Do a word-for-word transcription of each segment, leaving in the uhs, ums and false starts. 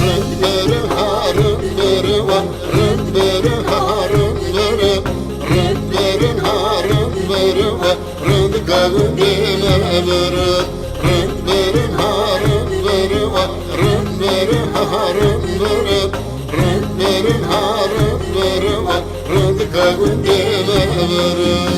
Rind birin ha, rind birin wa, rind birin ha, rind birin. Rind birin ha, rind birin wa, rindika gundê me birin. Rind birin ha, rind birin wa, rind birin ha, rind birin. Rind birin ha, rind birin wa, rindika gundê me birin.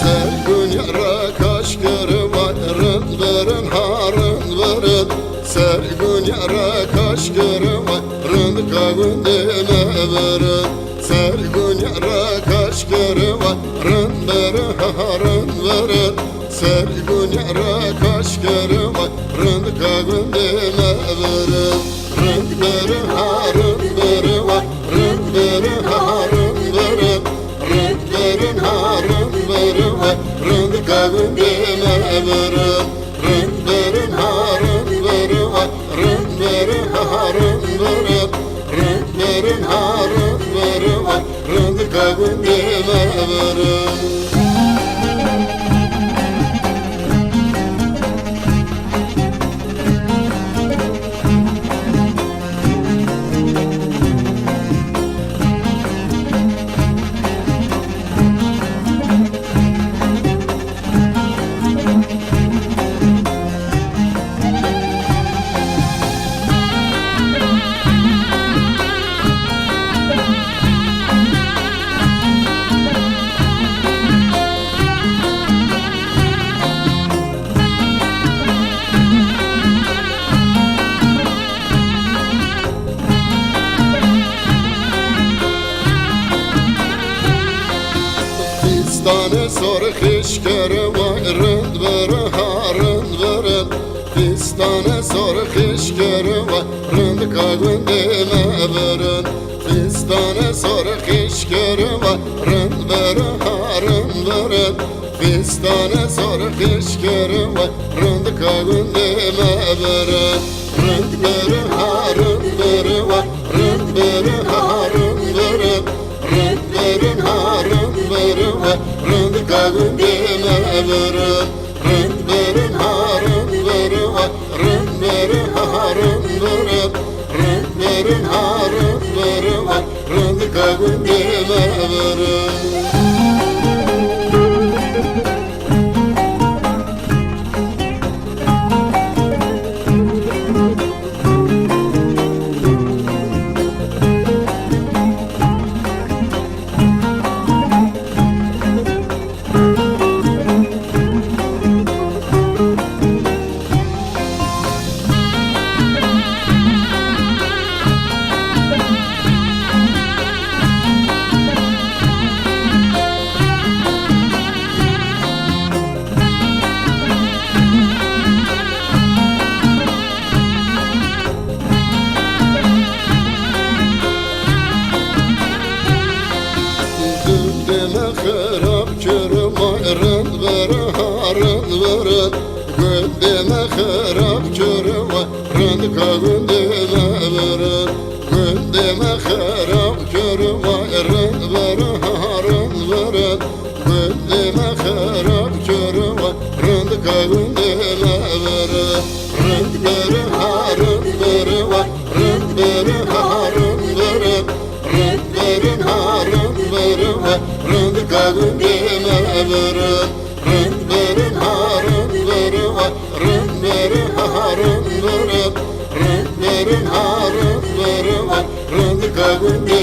Ser gunya re kaş kir vay, rind birin ha, rind birin. Ser gunya re kaş kir vay, rindika gundê me birin. Ser gunya re kaş kir vay, rind birin ha, rind birin. Ser gunya re kaş kir vay, rindika gundê me birin. Rind birin ha, rind birin vay, rind birin ha, rind birin. Rind birin ha, rind birin vay, rindika gundê me birin. Rind birin ha, rind birin vay, rind birin ha, rind birin. Rind birin ha, rind birin vay, rindika gundê me birin. Fîstanê sor xişkir vay, rind birin ha, rind birin. Fîstanê sor xişkir vay, rindika gundê me birin. Fîstanê sor xişkir vay, rind birin ha, rind birin. Fîstanê sor xişkir vay, rindika gundê me birin. Rind birin ha, rind birin vay, rind birin ha, rind birin. Rind birin ha, rind birin vay, rindika gundê me birin. Rind birin ha, rind birin vay, rind birin ha, rind birin. Rind birin ha, rind birin vay, rindika gundê me birin. Gundê me xirab kir, vay rind birin, ha rind birin. Gundê me xirab kir, vay rindika gundê me birin. Gundê me xirab kir. Gundê me birin, rind birin ha, rind birin ha, rind birin ha, rind birin, rind birin ha, rind birin ha, rind ka gundê